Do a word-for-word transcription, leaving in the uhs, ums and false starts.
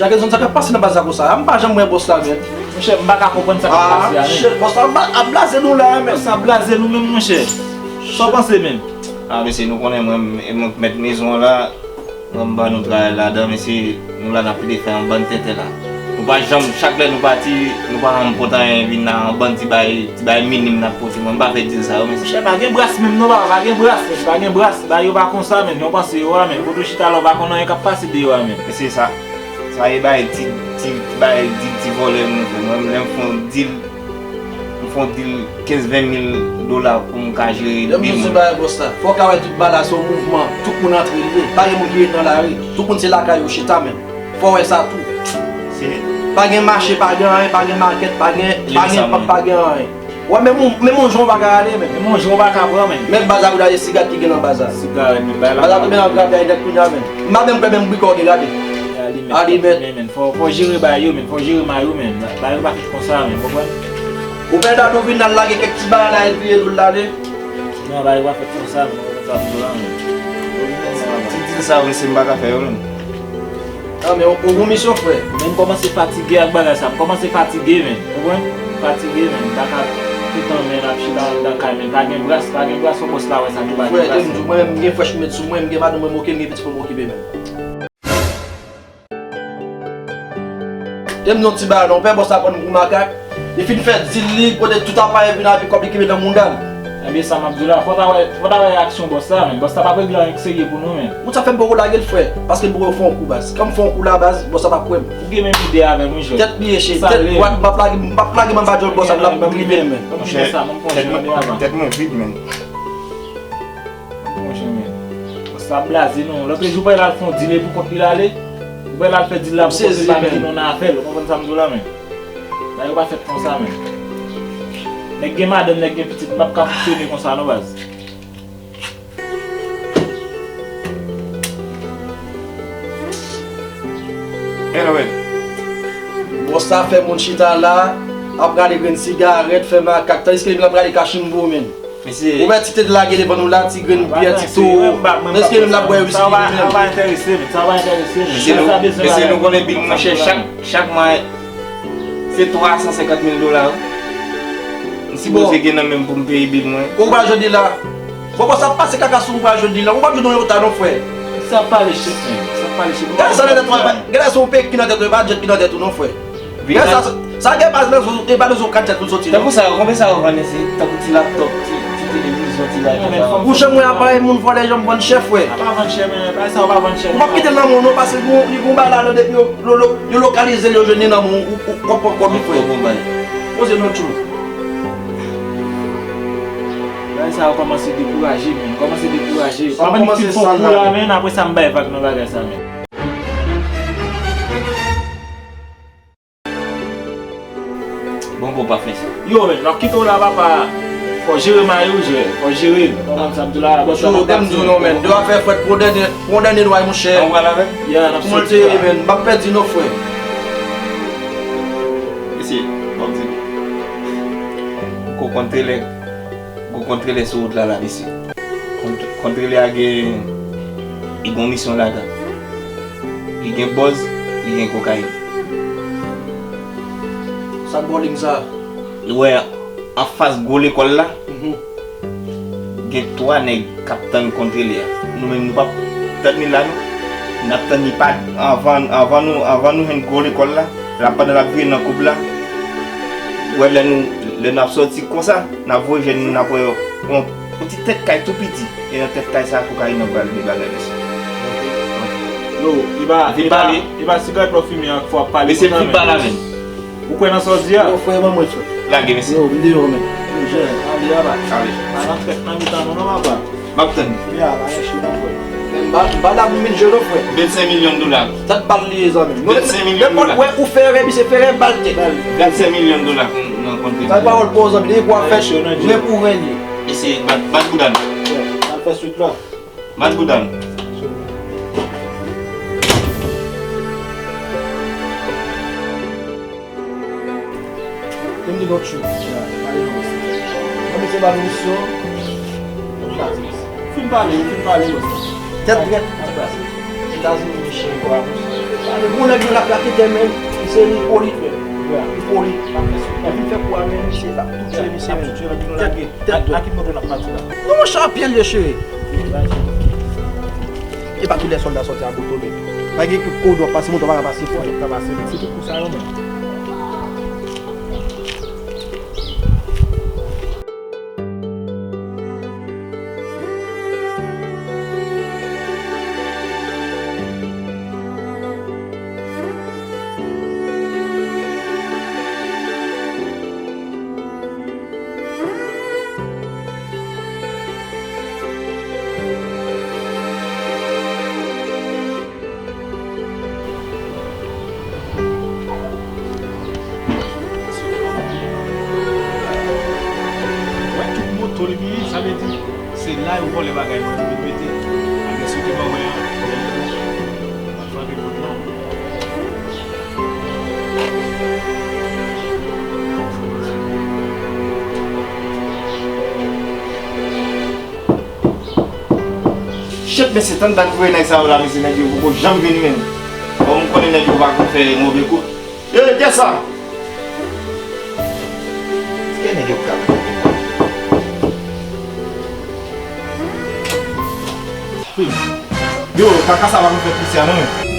Jackson, sa k ap pase nan baz la konsa? M pa janm wè bòs la, men. Monchè, m pa ka konprann sa k ap pase a, men. Ah, shit, bòs la ap blaze nou la, men. Bòs la blaze nou menm, monchè. Sa w panse menm? Ah, mesye, nou konnen mwen, e mwen k mèt mezon an la, mwen m ba nou travay ladan, mesye, nou la n ap plede fè yon bann tenten la. Nou pa janm, chak lè nou pati, nou pa janm pote anyen vin la, yon bann ti bagay, ti bagay minim n ap pote. Mwen m pa fè dil sa yo, mesye. Monchè, pa gen bras menm non, papa, pa gen bras, pa gen bras. Bagay yo pa konsa, men, jan w panse yo a, men. Kote w chita la, w pa konn anyen k ap pase deyò a, men. Mesye, sa, sa e bagay ti, ti, ti bagay dil, ti vòlè nou fè. Mwen, lè m fè yon dil, m fè yon dil kenz, ven mil dola pou m ka jere bil mwen. Lè m di w se bagay bòs la, fò w ka wè tout bagay la se yon mouvman, tout moun antre li ye. Pa gen moun ki ret nan lari, tout moun se lakay yo chita menm. Fò w wè sa tou. Se pa gen mache, pa gen anyen, pa gen makèt, pa gen, pa gen pap, pa gen anyen. Wè, menm yon, menm yon jan w pa ka ale, men. Menm yon jan w pa ka pran, men. Men baz la, kou dayè sigarèt ki gen nan baz la. Sigarèt, men bay la. Baz la, men an grave a nèt kounye a, men. M pa menm kwè menm brikò gen gade. Alimèt. Men, men, fò, fò jere bagay yo, men. Fò jere may ou, men. Bagay yo pa fèt konsa, men. Konprann? Ou pè dad ou vin al lage kèk ti bagay la, epi l ale. Non, bagay yo pa fèt konsa, men. Konprann sa m di w la, men. Ti dil sa, men, se m pa ka fè yo, men. Ah, men ou, ou gon misyon, frè. Men m kòmanse fatige ak bagay sa. M kòmanse fatige, men. Ou konprann? Fatige, men. M pa ka toutan, men, ap chita anndan kay, men. Pa gen bras, pa gen bras, fò bòs la wè sa tou, pa gen bras. Frè, te m di w, mwen menm, m gen frèch m met sou mwen, m gen madanm mwen m okipe, m gen pitit mwen m okipe, men. Te m di yon ti bagay, non, pè bòs la pran m pou makak. Li fin fè dil li, pote tout aparèy vin avèk kòb li kenbe nan mouda l. Ebyen, sa m ap di w la, fò w ta wè, fò w ta wè reyaksyon bòs la, men. Bòs la p ap regle anyen k serye pou nou, men. Moun sa fè m poko lage l, frè, paske m poko fè yon kou, baz. Kan m fè yon kou la, baz, bòs la p ap kwè m. Ou gen menm ide avè m, wi, jwèt. Tèt li ye, shit. Tèt dwat, m p ap lage, m p ap lage manba djòl bòs la, l ap rive, men. Monchè, tèt mwen, tèt mwen vid, men. Monchè, men. Bòs la blaze nou. Lòt jou, w pral al fè yon dil pou kont li l ale. Ou pral al fè dil la pou kont li, pa mete nou nan afè l. Ou konprann sa m di w la, men? Bagay yo pa fèt konsa, men. Nèg gen madanm, nèg gen pitit, m p ap ka fonksyone konsa non, baz. Anyway. Bòs la fè moun chita la, ap rale grenn sigarèt, fè makak, tandiske li menm l ap rale kachimbo, men. Mesye. Ou wè ti tete lage devan nou la, ti grenn byè, ti towo. Mesye, menm l ap bwè wiski li menm. Sa pa enterese m, sa pa enterese m. Mesye, nou, mesye, nou konnen bil mwen chè chak, chak mwa, se twa san senkant mil dola, wi. M sipoze gen nan men m pou m peye bil mwen. Ou pral jodi la. Bon, bon, sa pase kaka sou ou pral jodi la. Ou pap jwenn yon yota non, frè. Sa pale chèf, men. Sa pale chèf. Gade sa nan tèt ou, gade sa yon pèk ki nan tèt ou, e pa djèt ki nan tèt ou non, frè. Gen sa, sa gen baz nan zo, e pa nan zo kat tèt ou soti, non? Tankou sa yo, konbyen sa yo vann isi? Tankou ti laptop, ti, ti televizyon, ti radyo sa yo. Ou janm wè aparèy moun vòlè, janm vann chè, frè. Sa pa vann chè, men, bagay sa yo pa vann chè. Ou p ap kite l nan men w non, paske li gon, li gon bagay ladan depi yo, yo, yo, yo lokalize l, yo jwenn li nan men w, ou, ou, w ap pran kòb li, frè. Poze non tjou. Bagay sa yo kòmanse dekouraje, men. Kòmanse dekouraje. Sa kòmanse sal la, men. Apre sa, m bay vag nan bagay sa, men. Bon, bon, pa fè sa. Yo, men, m ap kite w la, papa. Fò jere may ou, jere. Fò jere l. Ou konprann sa m di w la, bòs la pa pati. Yo, m di w non, men. Dewa fè frèt pou dènye, pou dènye nway, monchè. An, w pral avè m? Ya, n ap soti la. Pou mwen te, men, m p ap pèdi non, frè. Mesye, bon, m di nou. Kou kontrelè, kou kontrelè sou wout la, la, mesye. Kont-, kontrelè a gen, li gen yon misyon ladan. Li gen bòz, li gen kokayin. Sa k ba w liy sa? Ou wè, anfas gwo lekòl la, gen twa nèg k ap tann kontrelè a. Nou menm, nou p ap tann li la, non. N ap tann li pa, anvan, anvan nou, anvan nou jwenn gwo lekòl la, l ap, pandan l ap vire nan koub la, ou wè, lè nou, lè n ap sòti konsa, n ap voye jèn, n ap wè yon, yon ti tèt kay tou piti. E nan tèt kay sa, kokayin nan pral debake, mesye. Yo, e pa, e pa, e pa sigarèt w ap fimen an k fè w ap pale konsa, men. Mesye, m fin pale avè l. Ou kwè nan sa w di a? Yo, frè, ban mwen, frè. Lage, mesye. Yo, m deyò, men. Yo, jèn, ale, papa. Ale. Pa nan trèt nan mitan nou, non, papa. M ap tann. Kounye a, pa gen cho, non, frè. Men m pa, m pa la pou m vin jwe, non, frè. Vennsenk milyon dola. Tèt bal li ye, zanmi. Vennsenk milyon dola. Nenpòt wè ou fè rè, misye fè rè, bal tèt. Vennsenk milyon dola pou nan kont. Sa pawòl pa w, zanmi. Depi pou w ap fè, men pou w renye. Mesye, bat, bat bouda nou. Al fè swit la. Bat bouda nou. Vin di lòt jou. Ya, pale nan bòs. Mwen, se ba nou misyon. Fin pale, fin pale, bòs. Tèt drèt. Etazini, Michel, bravo. Bon nèg yo l ap lakite men, misye li poli, men. Li poli. Epi fè kou a men, misye l ap touche misye men. Tèt, tèt. A ki moto n ap pati la? Non, monchè, a pye l ye, cheri. E pa tou lè sòlda sòti ak moto, men. Pa gen kote w ap pase, moto pa ka pase, fò nèg ka pase, men. Se tout kou sa yo, men. Wè tout moto li genyen, sa vle di, se la yo vòlè bagay mwen, yo mete. Adrès yo te ban mwen an, m ap frape pòt la. Shit, mesye, tann dat m voye nèg sa yo la, mesye, nèg yo poko janm vini menm. Bon, m konnen nèg yo pa konn fè move kou. Yo, kiyès sa? Èske nèg yo ka fè? Yo, kaka sa pa konn fè plis ya non, men.